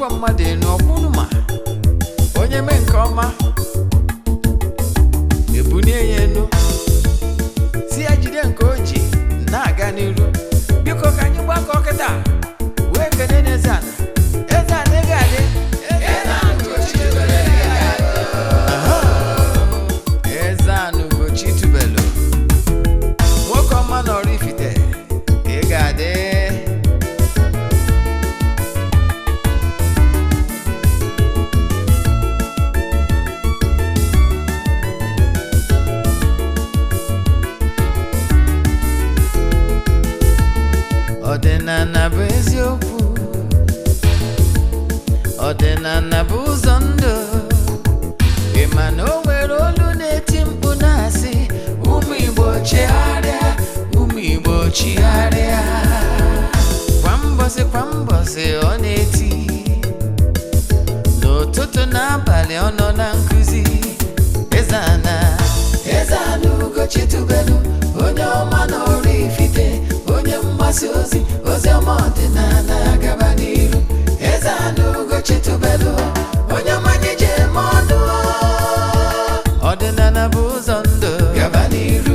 Na-ebunikwa mmadụ enu ọkwụnụ ma onye mee nke ọma ebunie ya enu, si ya jide nke o ji na-aga n'iru. Biko, ka anyị gbakọ kịta wee kene n'Eze Ana. Eze Ana, ego adị. Aha. Eze Ana Ugochi tubelu, nwoke ọma na Oraifite, ị ga-adị. Ọdịnala bụ eziokwu, ọdịnala bụ ụzọ ndụ. Ị ma na o nwere olu na-eti mkpu na-asị, "Ụmụ Igbo, chigharịa, ụmụ Igbo, chigharịa." Kwa mbọsị kwa mbọsị ọ na-eti, n'ụtụtụ n'abalị ọ nọ na nkụzi. Eze Ana, Eze Ana Ugochi tubelu, onye ọma na Oraifite, onye mgbasa ozi ozi ọma ọdịnala, gaba n'iru. Eze Ana Ugochi tubelu, onye ọma anyị ji eme ọnụ. Ọdịnala bụ ụzọ ndụ, gaba n'iru.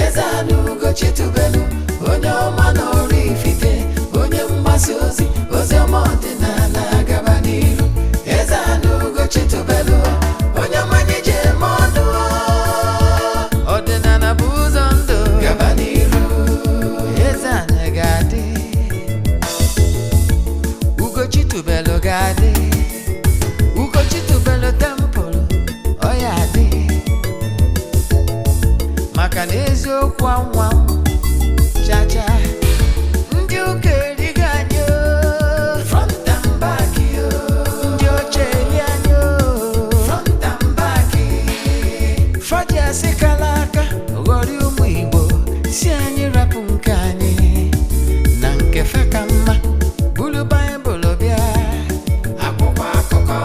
Eze Ana Ugochi tubelu, onye ọma na Oraifite, onye mgbasa ozi ozi ọma ọdịnala, gaba n'iru. Eze Ana Ugochi tubelu, onye ọma anyị ji eme ọnụ. Ọdịnala bụ ụzọ ndụ, gaba n'iru. Eze Ana ga-adị, Ugochi tubelu ga-adị, Ugochi tubelu temple ọ ya adị, maka na eziokwu anwa chacha. Ndị ụka erigo anyị o, front and back o. Ndị oche eri anyị o, front and back. Faji asị kala aka ghọrọ ụmụ Igbo, si anyị rapụ nke anyị na nke fe ka mma. Buru Baịbụl bịa, akwụkwọ akụkọ,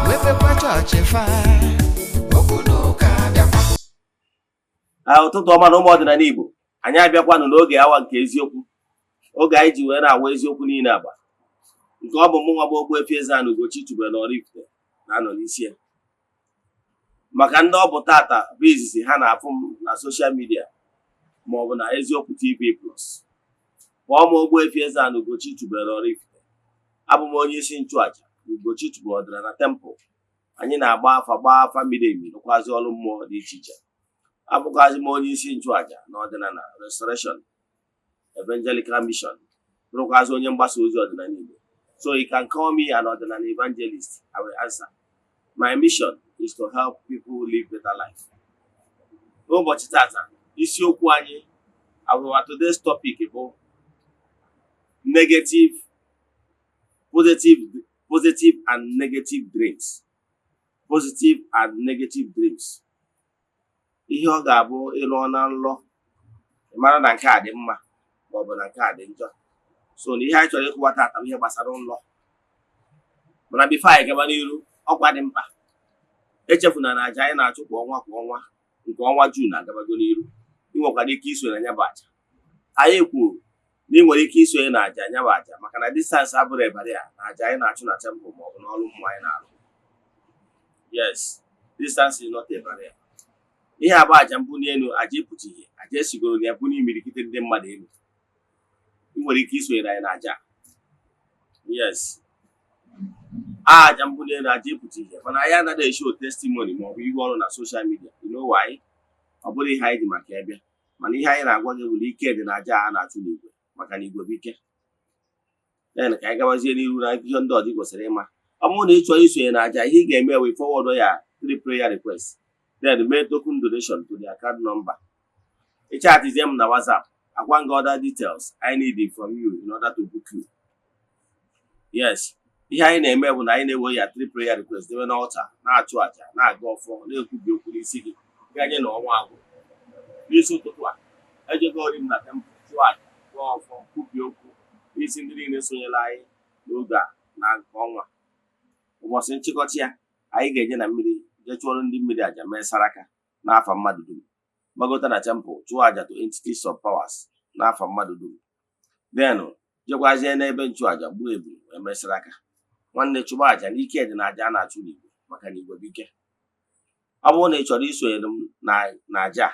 mepekwa chọọchị fa, okwu na ụka bịakwa. A ụtụtụ ọma na ụmụ ọdịnala Igbo. Anyị abịakwanụ n'oge awa nke eziokwu, oge anyị ji wee na-awa eziokwu niile agba nke ọ bụ mụ nwa bụ Ogbuefi Eze-Ana Ugochi tubelu na Oraifite na-anọ n'isi ya. Maka ndị ọ bụ tata bụ izizi ha na-afụ m na social media ma ọ bụ na Eziokwu TV Plus, kpọọ m Ogbuefi Eze-Ana Ugochi tubelu na Oraifite. Abụ m onye isi nchụaja na Ugochi tubelu ọdịnala temple. Anyị na-agba afa, gbaa afa miri emi, rụkwazi ọrụ mmụọ dị iche iche. Abụkwazi m onye isi nchụaja na ọdịnala Restoration Evangelical Mission, bụrụkwazị onye mgbasa ozi ọdịnala Igbo. So you can call me an ọdịnala evangelist, I will answer. My mission is to help people live better life. N'ụbọchị tata, isiokwu anyị, our today's topic bụ negative, positive, positive and negative dreams, positive and negative dreams. Ihe ọ ga-abụ ịlụọ na nlọ, ị mara na nke a dị mma ma ọ bụ na nke a dị njọ. So na ihe anyị chọrọ ịkwụwa tata bụ ihe gbasara nlọ. Mana before anyị gaba n'iru, ọkwa dị mkpa, echefuna na aja anyị na-achụ kwa ọnwa kwa ọnwa, nke ọnwa June agabago n'iru. Ị nwekwara ike isonye na ya bụ aja. Anyị kwuru na ị nwere ike isonye na aja ya bụ aja, maka na distance abụrụ ebara ya na aja anyị na-achụ na temple ma ọ bụ n'ọrụ mmụọ anyị na-arụ. Yes, distance is not a barrier. Ihe a bụ aja mbuli elu, aja ịpụta ihe, aja esigoro na ya bụ n'imirikite ndị mmadụ elu. Ị nwere ike isonyere anyị na aja. Yes, aja mbuli elu, aja ịpụta ihe, mana anyị anaghị eshow testimony ma ọ bụ ihe ọrụ na social media. You know why? Ọ bụrụ ihe anyị ji maka ya bịa. Mana ihe anyị na-agwa gị bụ na ike dị na aja a na-achụ n'igwe, maka na igwe bụ ike. Then ka anyị gabazie n'ihu na ihe ndị ọzọ ị kwesịrị ịma. Ọ bụrụ na ị chọrọ isonye na aja, ihe ị ga-eme wee forward ya three prayer request, then mee token donation to the account number. Ị chatizie m na WhatsApp, agwa gị other details I need from you in order to book you. Yes, ihe anyị na-eme bụ na anyị na-ewe ya three prayer request debe n'altar, na-achụ àjà, na-aga ọfọ, na-ekwubi okwu n'isi gị ganye na ọnwa agwụ. N'isi ụtụtụ a, ejegori m na temple, chụọ àjà, gụọ ọfọ, kwubie okwu n'isi ndị niile sonyere anyị n'oge a na nke ọnwa. Ụbọchị nchịkọta ya, anyị ga-eje na mmiri jee chụọrọ ndị mmiri àjà, mee saraka n'afa mmadụ dum. Gbagote na temple, chụọ aja to entities of powers n'afa mmadụ dum, then jekwazie n'ebe nchụaja, gbuo ebulu wee mesịrị aka. Nwanne, chụba aja n'ike dị na aja a na-achụ n'igwe, maka na igwe bụ ike. Ọ bụrụ na ị chọrọ isonyere m na aja a,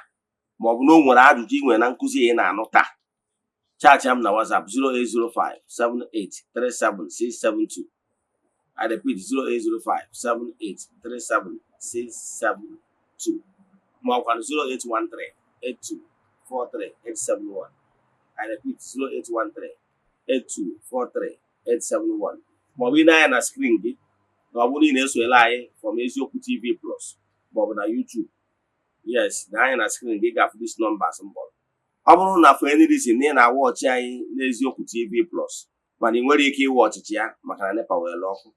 ma ọ bụ na o nwere ajụjụ ị nwere na nkụzi ị na-anụ taa, chat m na WhatsApp 0805 7837672. I repeat, 0805 7837672, ma ọ kwanụ 0813 8243 871. I repeat, 0813 8243 871. Ma ọ bụ ị na-anya na screen gị, na ọ bụrụ na ị na-esonyere anyị from Eziokwu TV Plus maọbụ na YouTube, yes, na anya na screen gị, ga-afụ this numbers m kpọrọ. Ọ bụrụ na for any reason na ị na-awatchị anyị n'Eziokwu TV Plus, mana ị nwere ike ịwa ọchịchị ya maka na NEPA were ọkụ,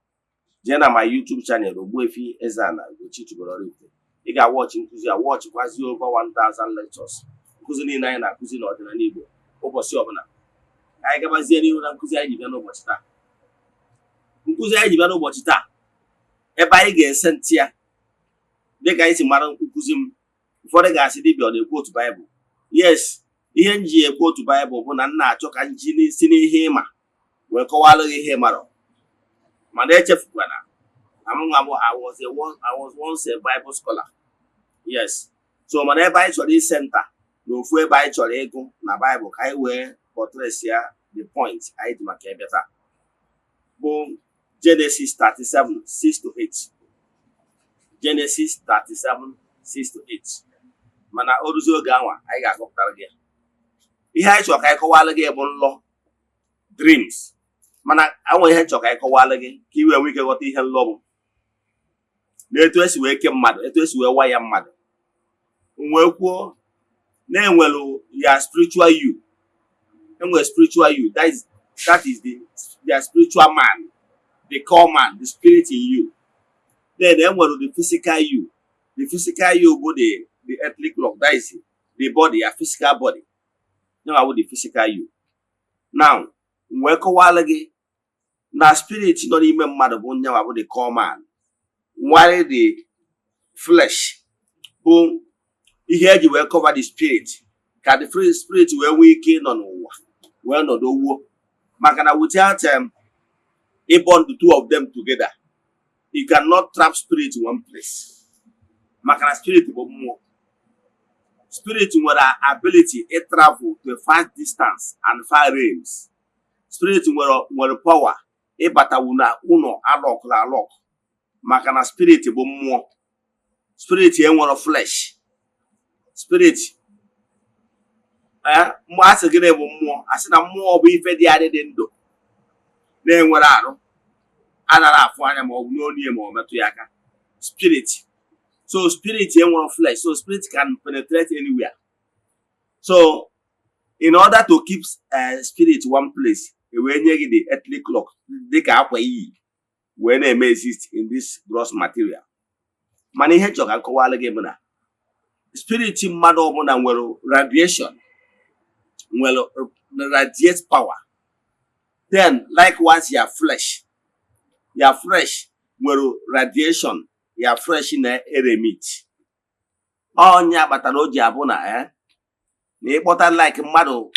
jee na my YouTube channel, Ogbuefi Eze-Ana Ugochi tubelu Oraifite. Ị ga-awatchị nkụzi a, watchịkwazi over 1000 lectures, nkụzi niile anyị na-akụzi n'ọdịnala Igbo ụbọchị ọbụla. Ka anyị gabazie n'ihu na nkụzi anyị ji bịa n'ụbọchị taa. Nkụzi anyị ji bịa n'ụbọchị taa, ebe anyị ga-ese ntị ya, dịka anyị si mara nkụzi m, ụfọdụ ga-asị, "Dibịa, ọ na-ekwu otu Baịbụl?" Yes, ihe m ji ekwu otu Baịbụl bụ na m na-achọ ka m ji si n'ihe ịma wee kọwalụ gị ihe ịmarọ. Mana echefukwana na m nwa bụ I was once a Bible scholar, yes. So mana ebe anyị chọrọ ise nta na ofu ebe anyị chọrọ ịgụ na Baịbụl ka anyị wee buttress ya the point anyị ji maka ebe taa bụ Genesis 37 6 to 8. Genesis 37 6 to 8. Mana o ruzie oge anwa, anyị ga-agụpụtara gị ya. Ihe anyị chọrọ ka anyị kọwalụ gị bụ nlọ, dreams. Mana anwe ihe chọrọ ka anyị kọwalụ gị ka ị wee nwee ike ghọta ihe nlọ bụ na etu esi wee kee mmadụ, etu esi wee wa ya mmadụ. Wee kwuo na-enwelu ya spiritual you, enwere spiritual you, that is the spiritual man, the core man, the spirit in you. Then enwere the physical you. The physical you bụ the earthly cloak, that is the body, your physical body ya bụ the physical you. Now, wee kọwalụ gị na spirit nọ n'ime mmadụ bụ nyanwa bụ the core man, while the flesh bụ ihe eji wee cover the spirit, ka the free spirit wee nwee ike ịnọ n'ụwa wee nọdụ wuo. Maka na without bond the two of them together, you cannot trap spirit in one place. Maka na spirit bụ mmụọ. Spirit nwere ability to travel to a far distance and far realms. Spirit nwere power ịbatawu na ụlọ alockụrụ alock, maka na spirit bụ mmụọ. Spirit enwere flesh. Spirit, ee, mgbe a sị gịnị bụ mmụọ, a sị na mmụọ bụ ife dị adị, dị ndụ, na-enwere arụ, anaghị afụ anya ma ọ bụ n'onu ya ma ọ metụ ya aka. Spirit, so spirit enwere flesh, so spirit can penetrate anywhere. So in order to keep spirit one place, e wee nye gị the earthly cloak dịka akwa iyi wee na-eme exist in this gross material. Mana ihe chọrọ ka nkọwalụ gị bụ na spirit mmadụ ọbụla nwere radiation, nwere radiate power. Then likewise your flesh, your flesh nwere radiation, your flesh na-eremit. Ọnya kpatara o ji abụ na na ịkpọta like mmadụ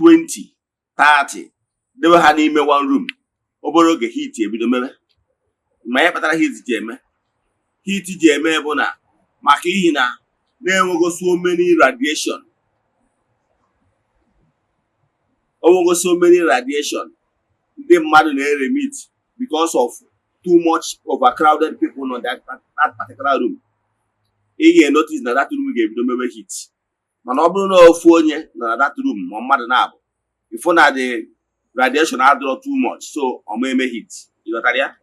20 30, debe ha n'ime one room, obere oge heat ebido mebe. Ma ihe kpatara heat ji eme, heat ji eme bụ na maka ihi na na-enwego so many radiation, onwego so many radiation ndị mmadụ na-eremit because of too much overcrowded people nọ that particular room. Ị ga-enotice na that room ga-ebido mewe heat. Mana ọ bụrụ na ofu onye nọ na that room, ma mmadụ na-abụ, ifụ na the radiation adịrọ too much, so ọ ma eme heat. Ịghọtara ya?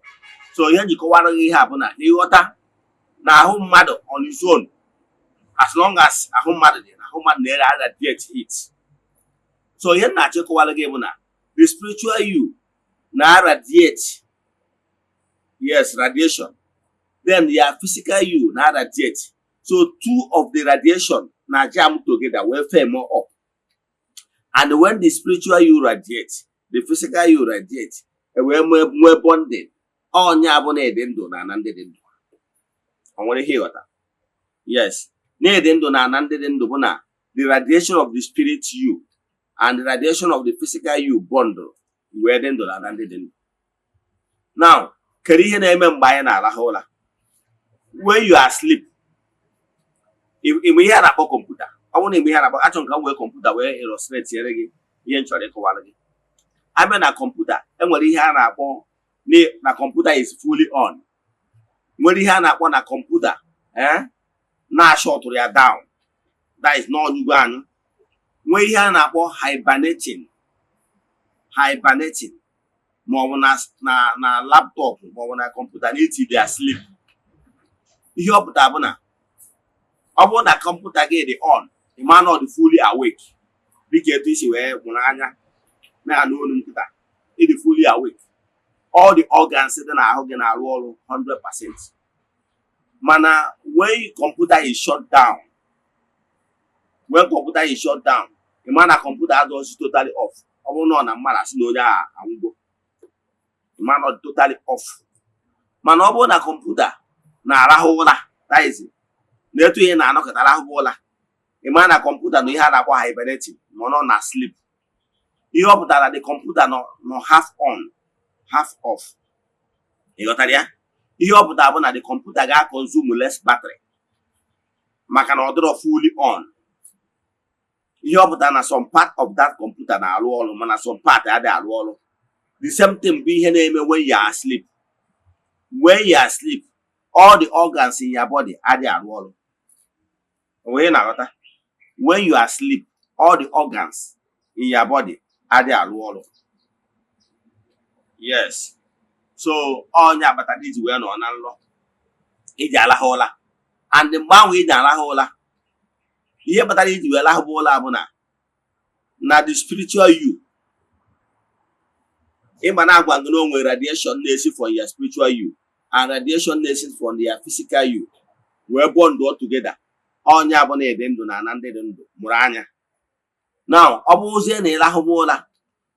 So ihe njikọwara gị ihe a bụ na ịghọta na ahụ mmadụ on its own, as long as ahụ mmadụ dị na ahụ mmadụ na-ere radiate heat. So ihe m na-achọ ịkọwara gị bụ na the spiritual you na radiate, yes, radiation. Then your physical you na radiate. So two of the radiation na jam together wee firm up. And when the spiritual you radiate, the physical you radiate, e wee nwee bonding. Ọnya bụ na ịdị ndụ na ana ndị dị ndụ. O nwere ihe ịghọta? Yes. Na ịdị ndụ na ana ndị dị ndụ bụ na the radiation of the spirit you and the radiation of the physical you bundle wee dị ndụ na ana ndị dị ndụ. Now, kedu ihe na-eme mgbe anyị na-arahụ ụra? When you are asleep, ịmụ ihe a na-akpọ kọmputa, ọ bụrụ na ịmụ ihe a na-akpọ, achọrọ m ka m wee kọmputa wee illustrate gị ihe m chọrọ ịkọwara gị. Abịa na kọmputa, enwere ihe a na-akpọ na kọmputa is fully on, nwere ihe a na-akpọ na kọmputa na-ashọtụrụ ya down, that is n'ọnyụgo anyụ, nwee ihe a na-akpọ hibernating. Hibernating, maọbụ na laptop maọbụ na kọmputa na iti ya sleep. Ihe ọ pụtara bụ na ọ bụrụ na kọmputa gị dị on, ị ma na ọ dị fully awake, dịka etu isi wee mụrụ anya na-anụ olu nkịta, ịdị fully awake, all the organs dị n'ahụ gị na-arụ ọrụ 100%. Mana when computer is shut down, when computer is shut down, ị ma na kọmputa adọzi totally off. Ọ bụrụ na ọ na mmadụ asị na onye a anwụgo, ị ma na ọ dị totally off. Mana ọ bụrụ na kọmputa na-arahụ ụra, that is, na etu ihe na-anọkọta arahụ ụra, ị ma na kọmputa na ihe a na-akpọ hibernating, ma ọ nọ na sleep. Ihe ọ pụtara, the kọmputa nọ half on, half off. Ị ghọtara ya? Ihe ọ pụtara bụ na the kọmputa ga-consume less battery maka na ọ dịrọ fully on. Ihe ọ pụtara na some part of that computer na-arụ ọrụ, mana some part adịghị arụ ọrụ. The same thing bụ ihe na-eme when you are asleep. When you are asleep, all the organs in your body adịghị arụ ọrụ. Onwe na-aghọta? When you are asleep, all the organs in your body adịghị arụ ọrụ. Yes, so onye agbata iji wee nọ na nlọ, iji alahụ ụla, and mgbe ahụ iji arahụ ụla, ihe kpatara iji wee lahụba ụla bụ na the spiritual you, ịma na agwa gị na o nwere radiation na-esi from your spiritual you and radiation na-esi from your physical you wee bond all together. Onye abụ na ịdị ndụ na ana ndị dị ndụ mụrụ anya. Now, ọ bụrụzie na ịrahụba ụra,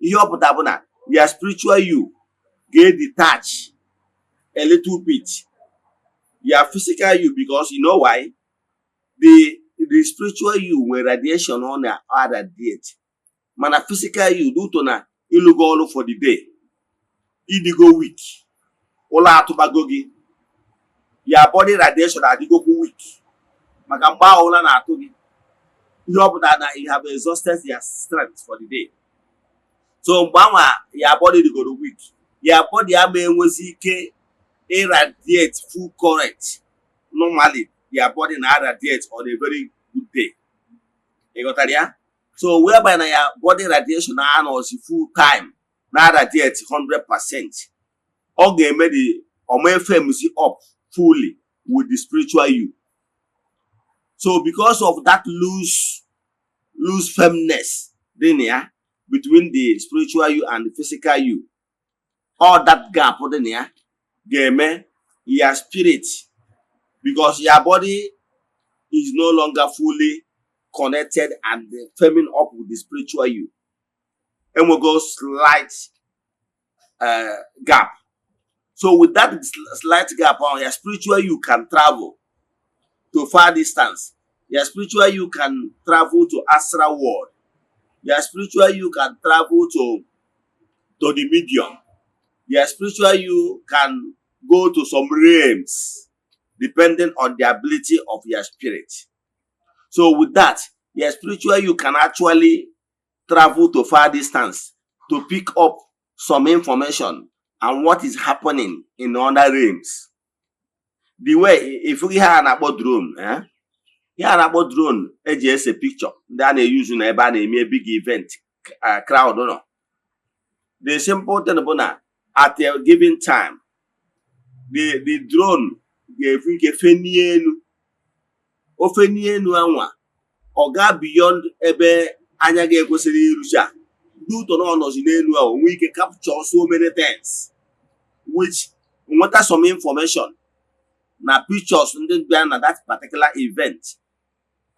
ihe ọ pụtara bụ na your spiritual you ga-detach a little bit your physical you, because you know why? The spiritual you nwere radiation ọ na-radiate, mana physical you, due to na ịlụgo ọrụ for the day, ịdịgo weak, ụlọ atụbago gị, your body radiation adịgokwu weak, maka mgbe ahụ ụra na-atụ gị, ihe ọ pụtara na you have exhausted your strength for the day. So mgbe anwa your body dịgoro weak, your body ama enwezi ike irradiate full current. Normally your body na radiate on a very good day. Ị ghọtara ya? So whereby na your body radiation na-anọzi full time na radiate 100%, ọ ga-eme the ọma firms up fully with the spiritual you. So because of that loose firmness dị na ya between the spiritual you and the physical you, all that gap dị na ya ga-eme your spirit, because your body is no longer fully connected and firming up with the spiritual you, enwego slight gap. So with that slight gap on your spiritual you can travel to far distance. Your spiritual you can travel to astral world. Your spiritual you can travel to the medium. Your spiritual you can go to some realms, depending on the ability of your spirit. So with that, your spiritual you can actually travel to far distance to pick up some information and what is happening in other realms. The way if ihe a na-akpọ drone, ihe a na-akpọ drone eji ese picture ndị a na-eyuzu na ebe a na-eme big event, crowd nọ. The simple thing bụ na at a given time, the drone ga-efu ike fenie elu, o fenie elu anwa, ọ gaa beyond ebe anya ga-ekwesịrị irucha, due to na ọ nọzi n'elu ahụ, nwee ike capture so many things, which nweta some information na pictures ndị bịa na that particular event.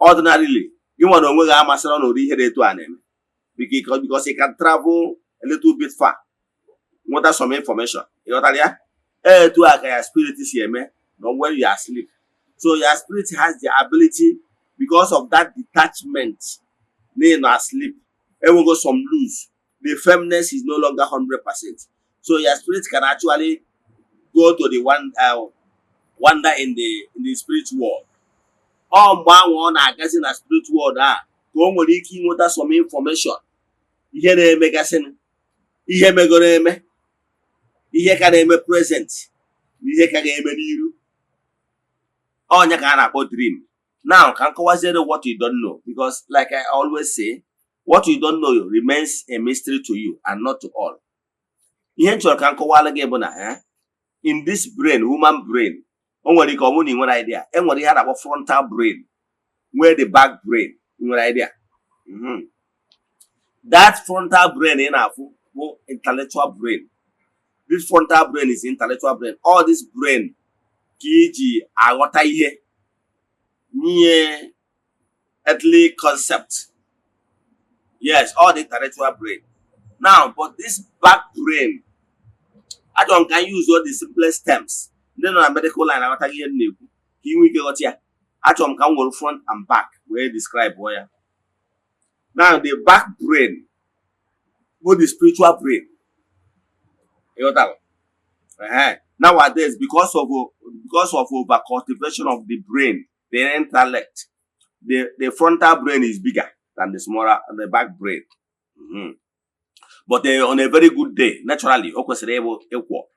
Ordinarily, gị nwa na onwe gị amasịrị n'ụdị ihe dị etu a na-eme, because you can travel a little bit far, nweta some information. Ịghọtara ya? Etu a ka ya spirit si eme na when you are asleep. So your spirit has the ability Because of that detachment na ị nọ asleep, enwego some loose, the firmness is no longer 100%, so your spirit can actually go to the one wander in the spirit world. Ọ mgbe ahụ ọ na-agazi na spirit world a ka o nwere ike inweta some information, ihe na-emegasị, ihe megoro eme, ihe ka na-eme present na ihe ka ga-eme n'iru. Ọnya ka a na-akpọ dream. Now, ka m kọwaziere what you don't know, because like I always say, what you don't know remains a mystery to you and not to all. Ihe m chọrọ ka m kọwara gị bụ na in this brain, human brain, o nwere ike ọ bụrụ na ị nwere idea, e nwere ihe a na-akpọ frontal brain, nwee the back brain. Ị nwere idea? That frontal brain ị na-afụ bụ intellectual brain. This frontal brain is intellectual brain. All this brain ka iji aghọta ihe nye earthly concept. Yes, all the intellectual brain. Now, but this back brain, achọrọ m ka anyị use all the simplest terms ndị nọ na medical line aghọtaghị ihe m na-ekwu, ka ị nwee ike ghọta ya. Achọrọ m ka m were front and back wee describe ya. Now, the back brain bụ the spiritual brain. Ịghọtara? Ehe. Nowadays, because of over cultivation of the brain, the intellect, the frontal brain is bigger than the smaller, the back brain. But on a very good day, naturally o kwesịrị ịbụ equal.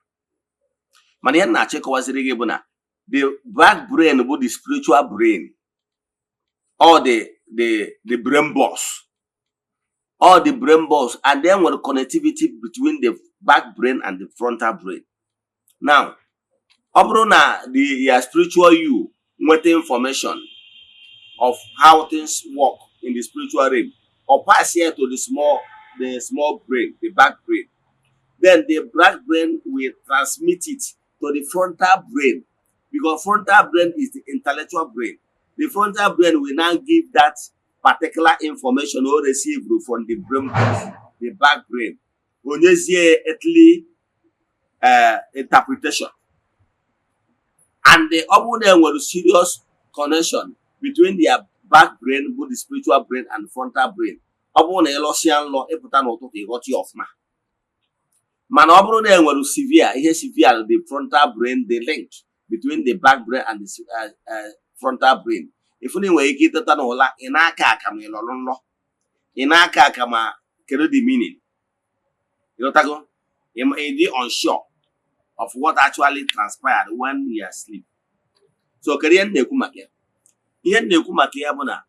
Mana ihe m na-achọ ịkọwaziri gị bụ na the back brain bụ the spiritual brain or the brain box, all the brain box, and then nwere connectivity between the back brain and the frontal brain. Now, ọ bụrụ na the your spiritual you nweta information of how things work in the spiritual realm or pass here to the small brain, the back brain, then the back brain will transmit it to the frontal brain, because frontal brain is the intellectual brain. The frontal brain will now give that particular information o received from the brain box, the back brain, onyezie earthly interpretation. And ọ bụrụ na enwere serious connection between their back brain, bụ the spiritual brain, and frontal brain, ọ bụrụ na ịlọsịa nlọ, ịpụta n'ụtụtụ, ịghọta ya ọfụma. Mana ọ bụrụ na enwere severe ihe severe the frontal brain, the link between the back brain and the frontal brain, ifu na ị nwere ike iteta n'ụla, ị na-aka aka ma ị lọrọ nlọ, ị na-aka aka ma kedu the meaning. Ịghọtago? Ị dị unsure of what actually transpired when you are asleep. So kedu ihe m na-ekwu maka ya? Ihe m na-ekwu maka ya bụ na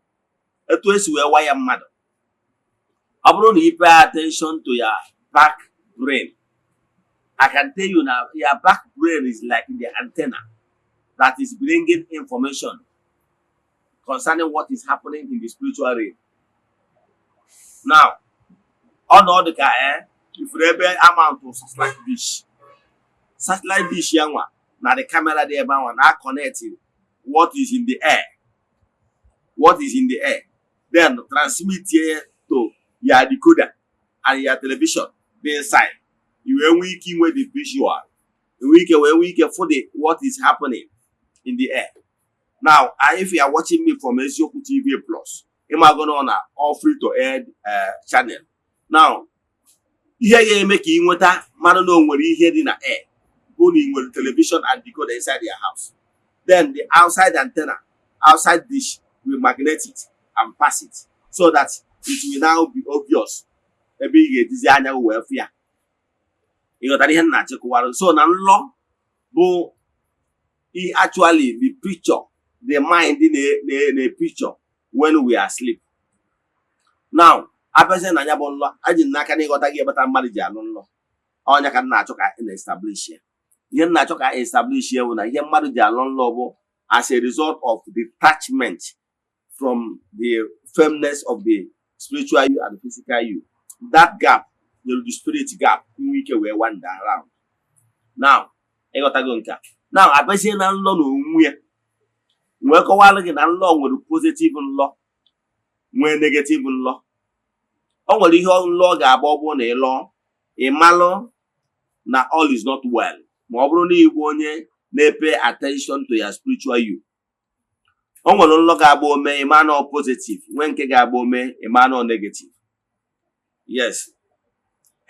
etu esi wee waya mmadụ, ọ bụrụ na ị pay attention to your back brain, I can tell you now, your back brain is like the antenna that is bringing information concerning what is happening in the spiritual realm. Now, ọnọdụ ka ifuru ebe amount satellite dish, satellite dish ya nwa na the camera dị ebe anwa na connect what is in the air, what is in the air, then transmit here to your decoder and your television dị inside. I wee nwee ike inwe the visual, nwee ike wee nwee ike for the what is happening in the air. Now, if you are watching me from Eziokwu TV Plus, ịmago na ọ na all free to air channel. Now, ihe ga-eme ka ị nweta mara na o nwere ihe dị na air bụ na ị nwere television and decoder inside your house. Then the outside antenna, outside dish, will magnet it and pass it so that it will now be obvious ebe ị ga-ejizi anya gị wee fụ ya. Ị ghọtara ihe m na-achịkọwara? So na nlọ bụ actually the picture the mind na picture when we are asleep. Now, abịazie na ya bụ nlọ, aji m n'aka na ịghọta gị ebata mmadụ ji alụ nlọ. Ọnya ka m na-achọ ka ị na-establish ya. Ihe m na-achọ ka establish ya bụ na ihe mmadụ ji alụ nlọ bụ as a result of detachment from the firmness of the spiritual you and the physical you. That gap nyere the spirit gap inwe ike wee wander around. Now, ịghọtago nke a? Now, abịazie na nlọ na onwe ya, wee kọwalụ gị na nlọ nwere positive nlọ, nwee negative nlọ. O nwere ihe nlọ ga-agba, ọ bụrụ na ị lọọ, ị malụ na all is not well, ma ọ bụrụ na ị bụ onye na-pay attention to your spiritual you. O nwere nlọ ga-agba ome ịma na ọ positive, nwee nke ga-agba ome ịma na ọ negative. Yes,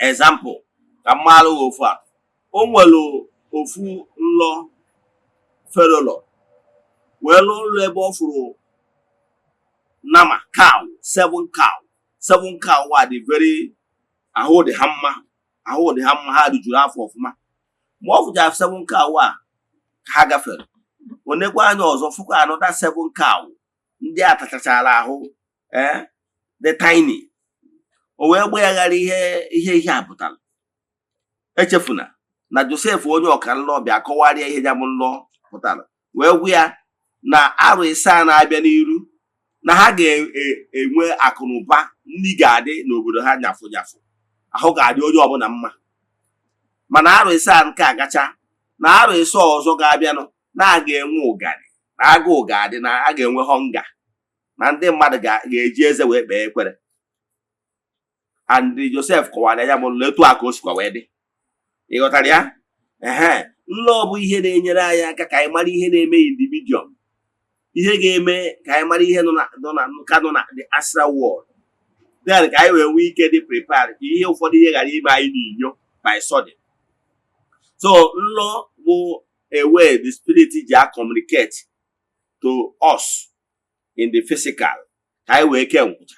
example, ka m maalụ gị ofu a. O nwere ofu nlọ Pharaoh lọ wee lụọ ụlọ ebe ọ fụrụ nama cow, seven cow. Seven cow wa dị very, ahụ dị ha mma, ahụ dị ha mma, ha rijuru afọ ọfụma. Mgbe ọ fụchara seven cow a ka ha gafere, onekwa anya ọzọ fụkwa another seven cow ndị a tachachara ahụ, dị tiny. O wee gbaghara ihe a pụtara. Echefuna na Josef, onye ọka nlọ, bịa kọwarịa ihe ya bụ nlọ pụtara, wee gwa ya na arọ 7 na-abịa n'iru na ha ga-enwe akụ na ụba, nri ga-adị n'obodo ha nyafụ nyafụ, ahụ ga-adị onye ọbụla mma. Mana arọ 7 nke a gacha, na arọ 7 ọzọ ga-abịanụ, na a ga-enwe ụganị, na agụụ ga-adị, na a ga-enwe hunger, na ndị mmadụ ga-eji eze wee kpee ekwere. And Joseph kọwara ya bụ nlọ etu a ka o sikwa wee dị. Ị ghọtara ya? Ehe, nlọ bụ ihe na-enyere anyị aka ka anyị mara ihe na-eme in the medium, ihe ga-eme ka anyị mara ihe nọ na ka nọ na the astral world, then ka anyị wee nwee ike dị prepared ka ihe ụfọdụ ihe ghara ime anyị n'inyo by sudden. So nlọ bụ a way the spirit ji a communicate to us in the physical ka anyị wee kee nkwụcha.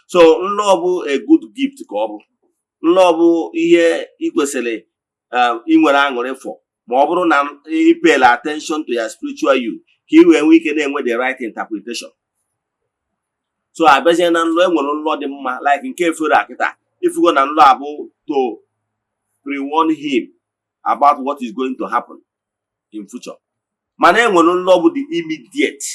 So nlọ bụ a good gift, ka ọ bụ nlọ bụ ihe ị kwesịrị inwere aṅụrị for, ma ọ bụrụ na ị pay attention to your spiritual you, ka ị wee nwee ike na-enwe the right interpretation. So abịazie na nlọ, enwere nlọ dị mma like nke efere a kịta ifugo na nlọ abụ to pre-warn him about what is going to happen in future. Mana enwere nlọ bụ the immediate.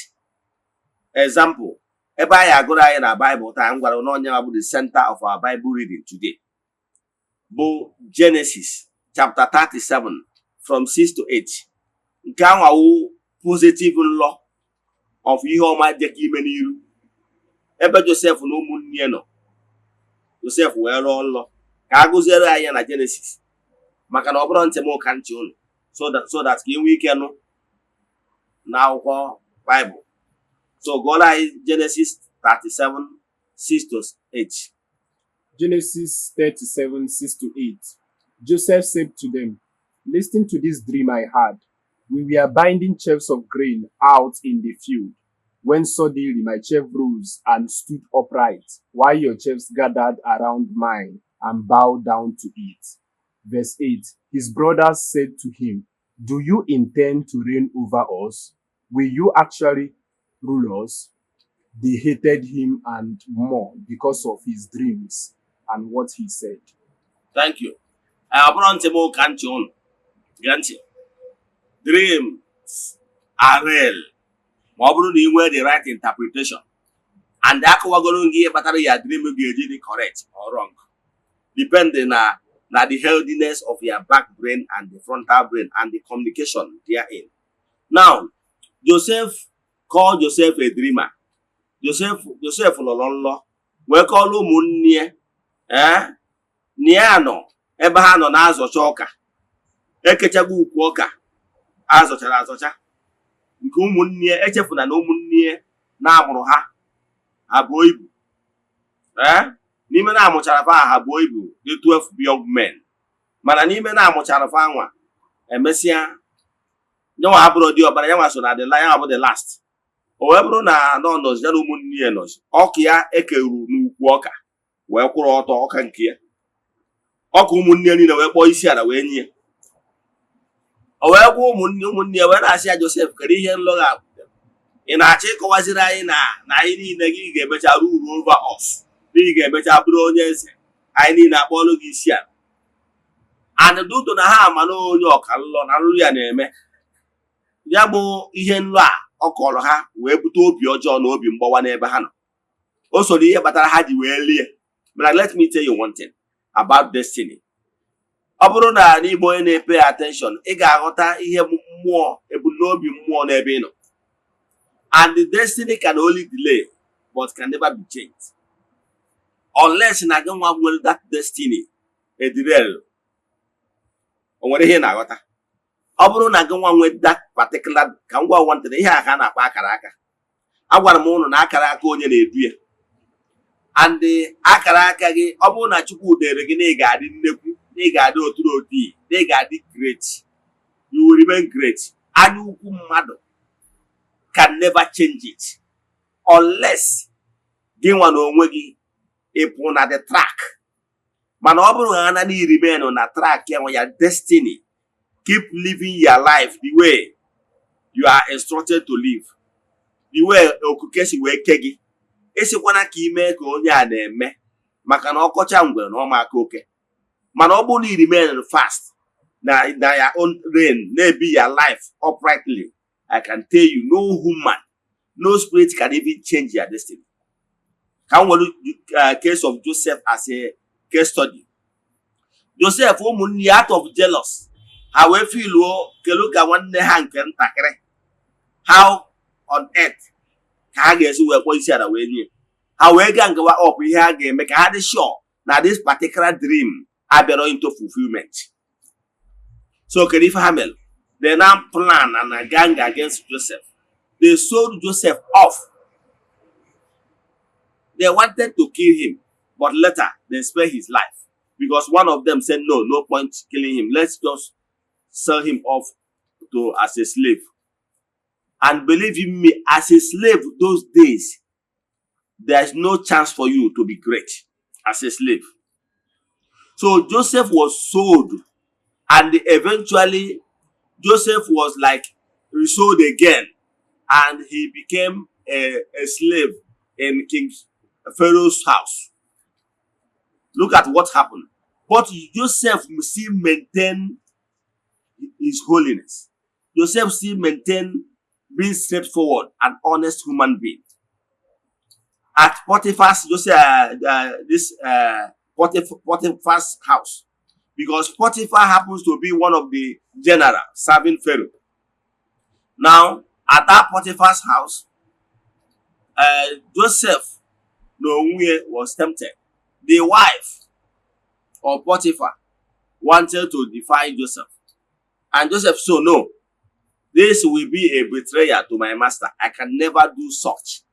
Example, ebe anyị agụrụ anyị na Bible taa, m gwara na onye bụ the center of our Bible reading today bụ Genesis chapter 37 from 6 to 8. Nke anwawu positive nlọ of ihe ọma jeka ime n'iru, ebe Joseph na ụmụnne ya nọ. Joseph wee rọọ nlọ. Ka a gụziere anyị ya na Genesis, maka na ọ bụrụ ntị m ka ntị unu, so that ka ị nwee ike nụ n'akwụkwọ Bible. So gụọrọ anyị Genesis 37 6 to 8. Genesis 37 6 to 8. Joseph said to them, "Listen to this dream I had. We were binding sheaves of grain out in the field, when suddenly my sheaf rose and stood upright, while your sheaves gathered around mine and bowed down to it." Verse 8. His brothers said to him, "Do you intend to reign over us? Will you actually rule us?" They hated him and more because of his dreams and what he said. Thank you. Ọ bụrụ ntị m ka ntị unu, gee ntị. Dreams are real ma ọ bụrụ na ị nwee the right interpretation, and akọwagoro gị ihe kpatara ya dream ga-eji dị correct or wrong, depending na the healthiness of your back brain and the frontal brain and the communication therein. Now, Joseph called Joseph a dreamer. Joseph lọrọ nlọ wee kọọrọ ụmụnne ya na ya nọ ebe ha nọ na-azọcha ọka. Ekechago ukwu ọka azọchara azọcha nke ụmụnne ya. Echefuna na ụmụnne ya na-amụrụ ha abụọ ibu, n'ime na-amụchara fa ha buo ibu dị 12 young men. Mana n'ime na-amụchara fa nwa, emesịa nyanwa abụrụ dị ọkpara, yanwa so na the yanwa bụ the last. O wee bụrụ na nọ nọzi ya na ụmụnne ya nọzi, ọka ya ekeru n'ukwu ọka wee kwụrụ ọtọ. Ọka nke ya, ọka ụmụnne ya niile wee kpọọ isi ala wee nye ya. O wee gwa ụmụnne ya, wee na-asị ya, "Josef, kedu ihe nlọgha ị na-achọ ịkọwaziri anyị na anyị niile gị ga-emecha rule over us, na ị ga-emecha bụrụ onye eze anyị niile akpọọlụ gị isi ala?" And due to na ha ama na onye ọka nlọ na nlụ ya na-eme ya bụ ihe nlọ a ọ kọrọ ha, wee bute obi ọjọọ na obi mgbawa n'ebe ha nọ. O soro ihe kpatara ha ji wee lie. Mana let me tell you one thing about destiny. Ọ bụrụ na n'igbo onye na-epay attention, ị ga-aghọta ihe mmụọ, ebumnobi mmụọ n'ebe ị nọ. And the destiny can only delay but can never be changed, unless na gị nwa nwere that destiny edirail. O nwere ihe ị na-aghọta? Ọ bụrụ na gị nwa nwee that particular, ka m gwa one thing, ihe a ka a na-akpọ akara aka. Agwara m ụnụ na akara aka onye na-edu ya, and akara aka gị, ọ bụrụ na Chukwu dere gị na ị ga-adị nnekwu, na ị ga-adị oturu oti, na ị ga-adị great, you will remain great. Anya ukwu mmadụ can never change it unless gị nwa na onwe gị ịpụ na the track. Mana ọ bụrụ na na remain na track ya nwa, ya destiny, keep living your life the way you are instructed to live, the way okuke si wee ke gị. Esikwana ka ime ka onye a na-eme, maka na ọkọcha ngwere na ọma aka oke. Mana ọ bụrụ na i remain fast na your own lane, na-ebi your life uprightly, I can tell you, no human, no spirit can even change your destiny. Ka m were case of Joseph as a case study. Joseph, ụmụnne ya, out of jealous, ha wee filuo kelu ka nwanne ha nke ntakịrị, how on earth ka ha ga-esi wee kpọọ isi ala wee nye ha, wee gaa nkewa up ihe ha ga-eme ka ha dị sure na this particular dream abịarọ into fulfillment. So kedu ife ha mere? They now plan and a gang against Joseph. They sold Joseph off. They wanted to kill him, but later they spared his life because one of them said, "No, no point killing him. Let's just sell him off to as a slave." And believe in me, as a slave those days, there's no chance for you to be great as a slave. So Joseph was sold, and eventually Joseph was like resold again, and he became a slave in King Pharaoh's house. Look at what happened. But Joseph still maintained his holiness. Joseph still maintained being straightforward and honest human being. At Potiphar's, Joseph, this Potiphar's house, because Potiphar happens to be one of the general serving Pharaoh. Now, at that Potiphar's house, Joseph n'onwe was tempted. The wife of Potiphar wanted to defile Joseph. And Joseph said, "No, this will be a betrayal to my master. I can never do such."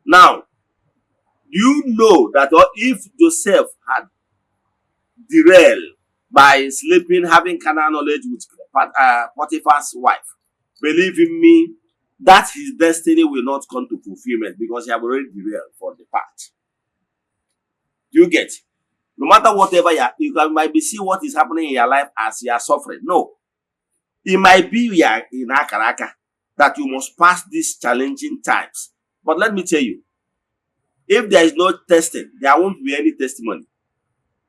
Now, do you know that if Joseph had derailed by sleeping, having carnal knowledge with Potiphar's wife, believe in me, that his destiny will not come to fulfillment because he have already derailed for the path. Do you get? No matter whatever you can might be see what is happening in your life as you are suffering. No. It might be you are in akaraka that you must pass these challenging times. But let me tell you, if there is no testing, there won't be any testimony.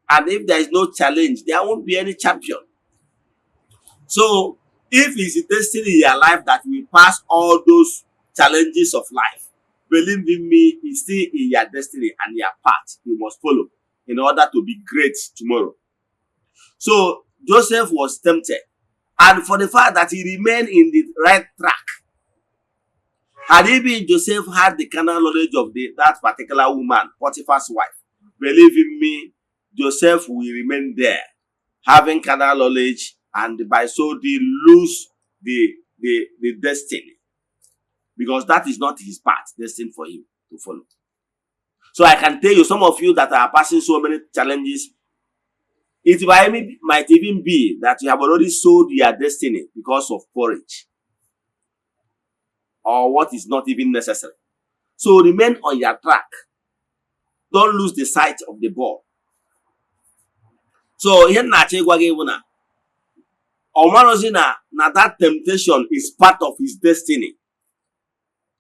And if there is no challenge, there won't be any champion. So, if it's a destiny in your life that will pass all those challenges of life, believe in me, it's still in your destiny and your path you must follow in order to be great tomorrow. So, Joseph was tempted. And for the fact that he remained in the right track, had he been Joseph had the carnal knowledge of that particular woman, Potiphar's wife, believe in me, Joseph will remain there, having carnal knowledge, and by so they lose the destiny. Because that is not his path destined for him to follow. So I can tell you, some of you that are passing so many challenges, it might even be that you have already sold your destiny because of porridge or what is not even necessary. So remain on your track. Don't lose the sight of the ball. So ihe m na-achọ ịgwa gị bụ na ọ marọzi na that temptation is part of his destiny,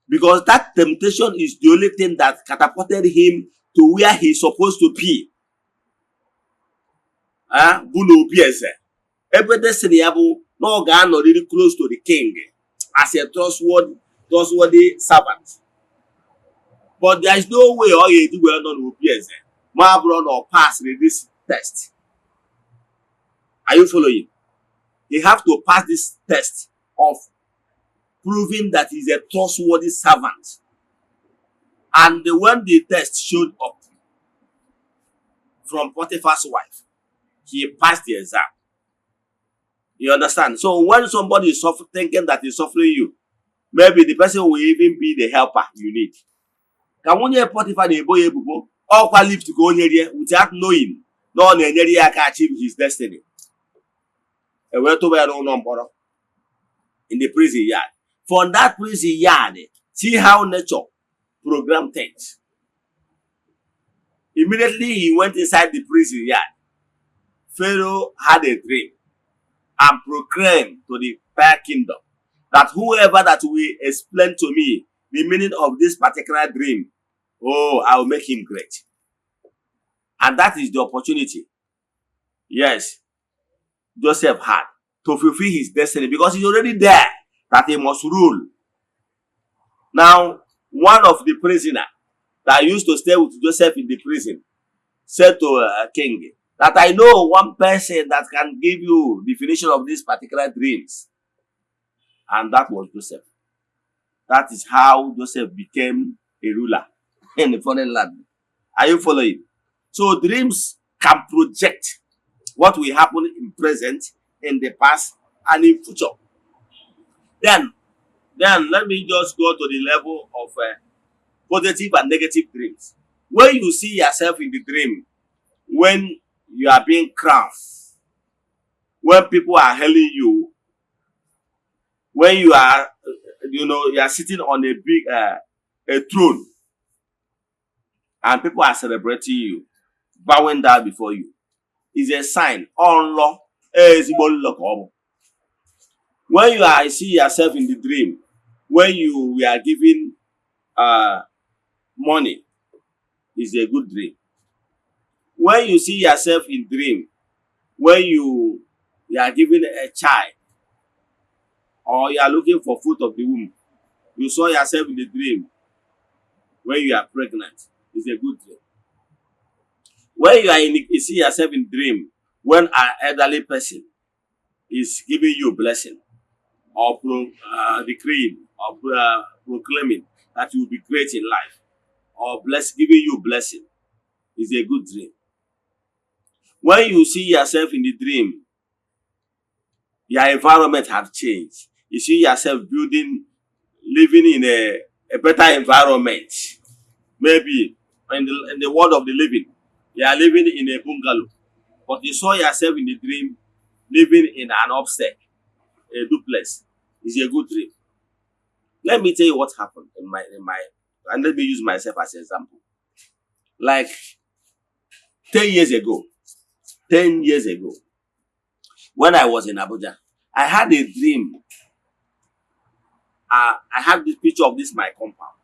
because that temptation is the only thing that catapulted him to where he's supposed to be. Ah, bụ n'obi eze, ebe destiny ya bụ na ọ ga-anọrịrị close to the king as a trustworthy servant. But there is no way ọ ga-eji wee nọ n'obi eze ma bụrụ na ọ passịrị this test. Are you following? He have to pass this test of proving that he's a trustworthy servant. And when the test showed up from Potiphar's wife, he passed the exam. You understand? So when somebody is thinking that he's suffering you, Maybe the person will even be the helper you need. Ka nwunye Potiphar na-ebo ya ebubo, ọkwa lift ka o nyerie without knowing na ọ na-enyere ya aka achieve his destiny. E wee tụba ya n'ụlọ mkpọrọ, in the prison yard. From that prison yard, see how nature program things. Immediately he went inside the prison yard, Pharaoh had a dream and proclaimed to the entire kingdom that whoever that will explain to me the meaning of this particular dream, oh, I will make him great. And that is the opportunity, yes, Joseph had to fulfill his destiny, because he's already there that he must rule. Now, one of the prisoner that used to stay with Joseph in the prison said to a king that I know one person that can give you definition of these particular dreams. And that was Joseph. That is how Joseph became a ruler in the foreign land. Are you following? So dreams can project what will happen in present, in the past, and in future. Then let me just go to the level of positive and negative dreams. When you see yourself in the dream, when you are being crowned, when people are hailing you, when you are, you are sitting on a big a throne, and people are celebrating you, bowing down before you, is a sign. Ọ nlọ, ezigbo nlọ ka ọ bụ. When you are see yourself in the dream, when you were given money, is a good dream. When you see yourself in dream, when you are given a child or you are looking for fruit of the womb, you saw yourself in the dream when you are pregnant, is a good dream. When you see yourself in dream when an elderly person is giving you blessing or decreeing or proclaiming that you will be great in life or bless giving you blessing, is a good dream. When you see yourself in the dream, your environment have changed. You see yourself building, living in a better environment. Maybe in the world of the living, you are living in a bungalow, but you saw yourself in the dream living in an upstairs, a duplex. Is a good dream. Let me tell you what happened in my and let me use myself as an example. Like 10 years ago, 10 years ago, when I was in Abuja, I had a dream. I had this picture of this my compound.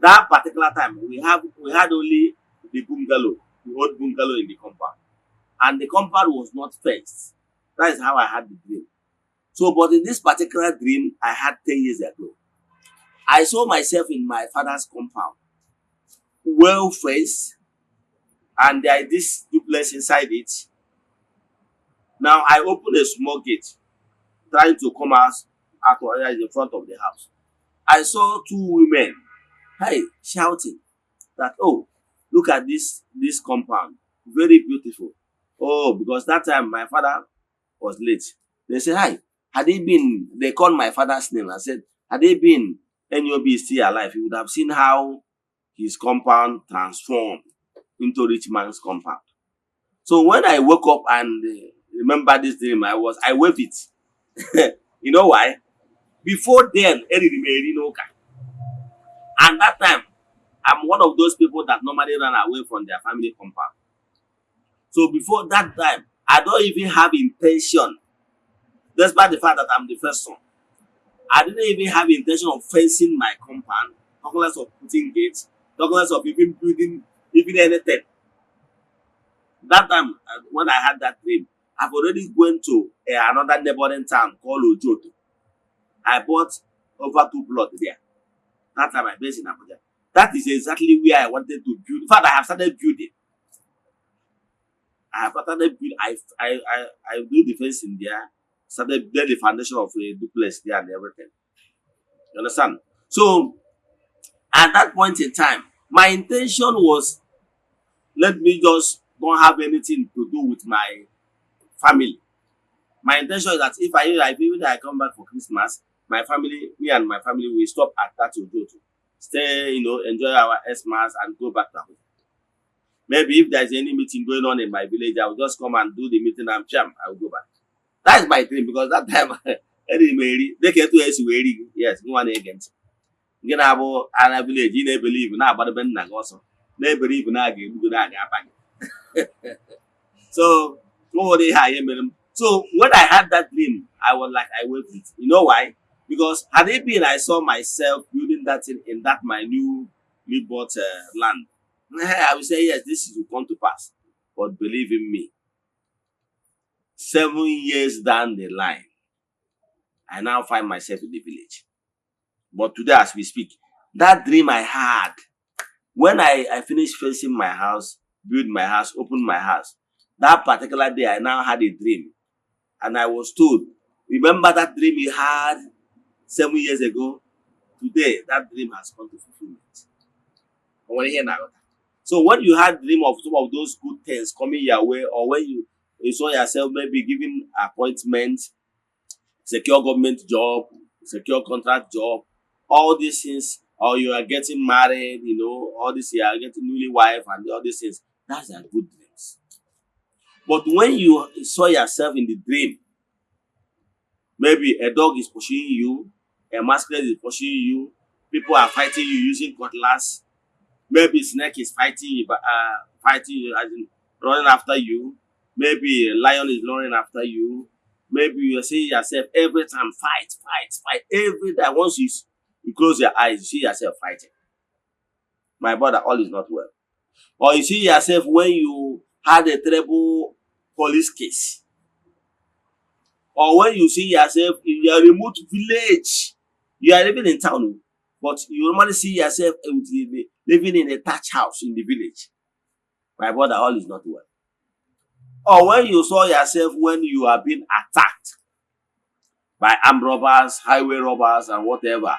That particular time, we had only the bungalow, the old bungalow in the compound, and the compound was not fenced. That is how I had the dream. So, but in this particular dream I had 10 years ago, I saw myself in my father's compound, well fenced, and there is this duplex inside it. Now I opened a small gate, trying to come out in front of the house. I saw two women, hey, shouting that, oh, look at this compound, very beautiful. Oh, because that time my father was late. They said, hi, had he been, they called my father's name and said, had he been NUB is still alive, he would have seen how his compound transformed into rich man's compound. So when I woke up and remember this dream, I waved it. You know why? Before then, eriri m eri n'ụka. And that time, I'm one of those people that normally run away from their family compound. So before that time, I don't even have intention, despite the fact that I'm the first son. I didn't even have intention of fencing my compound, talk less of putting gates, talk less of even building even anything. That time, when I had that dream, I've already went to another neighboring town called Ojoto. I bought over two plots there. That time I based in Abuja. That is exactly where I wanted to build. In fact, I have started building. I have started build. I do the fencing there. Started build the foundation of a duplex there and everything. You understand? So at that point in time, my intention was let me just don't have anything to do with my family. My intention is that if even I come back for Christmas, My family, me and my family, we stop at that Ojoto, stay, enjoy our Xmas and go back to Abuja. Maybe if there's any meeting going on in my village, I will just come and do the meeting and jam, I will go back. That is my dream because that time eri m eri dịka etu esi wee eri gị. Yes, nwa na-ege ntị, gị na-abụ ana village, ị na-ebelieve na-agbadebe nna gị ọsọ, na-ebelieve na a ga-egbu gị, na a ga-aba gị. So nwere ihe a ihe mere m. So when I had that dream, I was like, I went with it. You know why? Because had it been I saw myself building that thing in that my newly bought land, I would say yes, this will come to pass. But believe in me, 7 years down the line, I now find myself in the village. But today, as we speak, that dream I had when I finished fencing my house, build my house, open my house, that particular day, I now had a dream. And I was told, "Remember that dream you had 7 years ago? Today, that dream has come to fulfillment." O nwere ihe na-aghọta? So when you had dream of some of those good things coming your way, or when you saw yourself maybe giving appointments, secure government job, secure contract job, all these things, or you are getting married, all this, you are getting newly wife and all these things, that's a good dreams. But when you saw yourself in the dream, maybe a dog is pursuing you, a masquerade is pursuing you, people are fighting you using cutlass, maybe snake is fighting you, but fighting you as in running after you, maybe a lion is running after you, maybe you are seeing yourself every time fight, fight, fight, every time. Once you close your eyes, you see yourself fighting. My brother, all is not well. Or you see yourself when you had a terrible police case, or when you see yourself in your remote village. You are living in town, oh, but you normally see yourself living in a thatch house in the village. My brother, all is not well. Or when you saw yourself when you are being attacked by armed robbers, highway robbers, and whatever.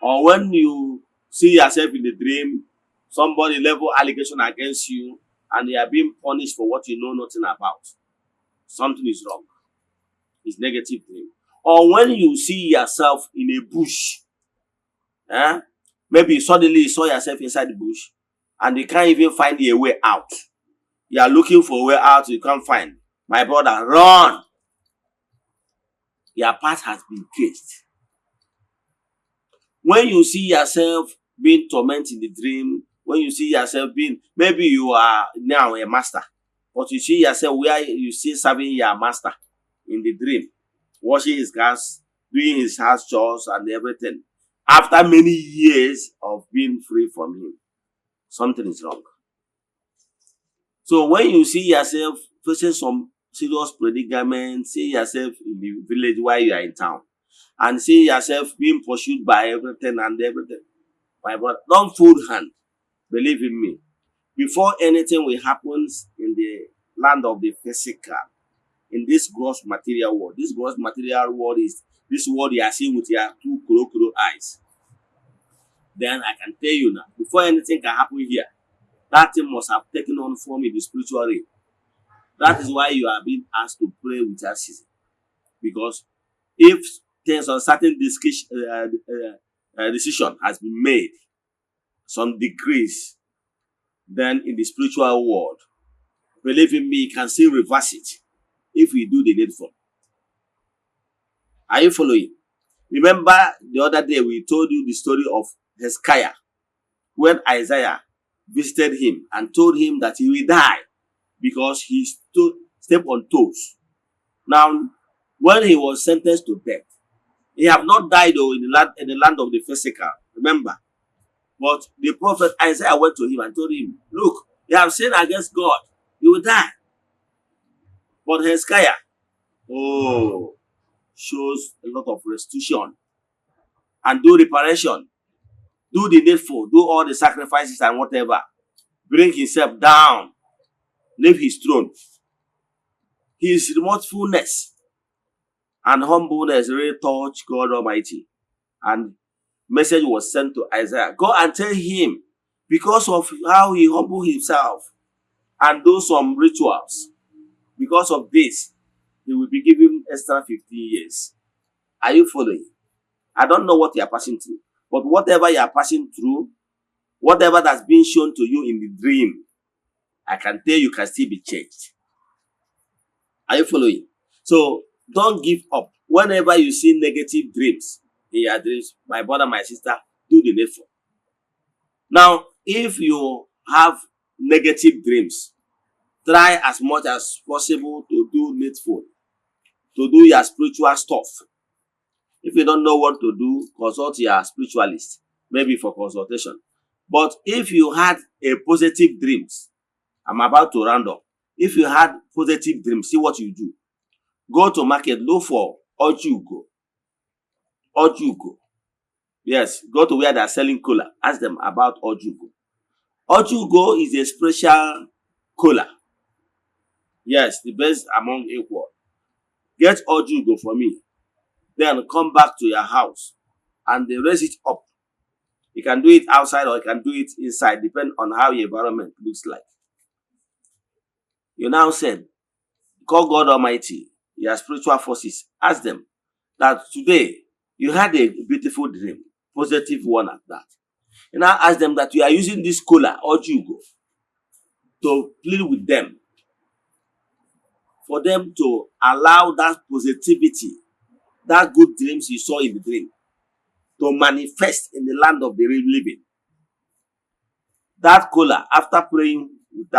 Or when you see yourself in the dream, somebody level allegation against you and you are being punished for what you know nothing about. Something is wrong. It's negative dream. Or when you see yourself in a bush, eh? Maybe suddenly you saw yourself inside the bush and you can't even find a way out. You are looking for a way out, you can't find. My brother, run. Your path has been caged. When you see yourself being tormented in the dream, when you see yourself being, maybe you are now a master, but you see yourself where you see serving your master in the dream, washing his cars, doing his house chores and everything. After many years of being free from him, something is wrong. So when you see yourself facing some serious predicament, see yourself in the village while you are in town, and see yourself being pursued by everything and everything, my brother, don't fold hand. Believe in me. Before anything will happen in the land of the physical, in this gross material world, this gross material world is this world you are seeing with your two kuro kuro eyes. Then I can tell you now, before anything can happen here, that thing must have taken on form in the spiritual realm. That is why you are being asked to pray without ceasing. Because if there's a certain decision has been made, some decrees, then in the spiritual world, believe in me, you can still reverse it if we do the needful. Are you following? Remember the other day we told you the story of Hezekiah when Isaiah visited him and told him that he will die because he stood stepped on toes. Now, when he was sentenced to death, he have not died though in the land of the physical. Remember, but the prophet Isaiah went to him and told him, "Look, you have sinned against God. You will die." But Hezekiah, oh, shows a lot of restitution and do reparation, do the needful, do all the sacrifices and whatever, bring himself down, leave his throne. His remorsefulness and humbleness really touched God Almighty. And message was sent to Isaiah. "Go and tell him, because of how he humbled himself and do some rituals, because of this, he will be given extra 15 years." Are you following? I don't know what you are passing through, but whatever you are passing through, whatever that's being shown to you in the dream, I can tell you can still be changed. Are you following? So don't give up. Whenever you see negative dreams in your dreams, my brother, my sister, do the needful. Now, if you have negative dreams, try as much as possible to do needful, to do your spiritual stuff. If you don't know what to do, consult your spiritualist, maybe for consultation. But if you had a positive dreams, I'm about to round up. If you had positive dreams, see what you do. Go to market, look for Ojugo. Ojugo. Yes, go to where they are selling kola. Ask them about Ojugo. Ojugo is a special kola. Yes, the best among equal. Get Ojugo for me. Then come back to your house and they raise it up. You can do it outside or you can do it inside, depending on how your environment looks like. You now said, call God Almighty, your spiritual forces, ask them that today you had a beautiful dream, positive one at that. You now ask them that you are using this kola Ojugo to plead with them for them to allow that positivity, that good dreams you saw in the dream, to manifest in the land of the real living. That kola, after praying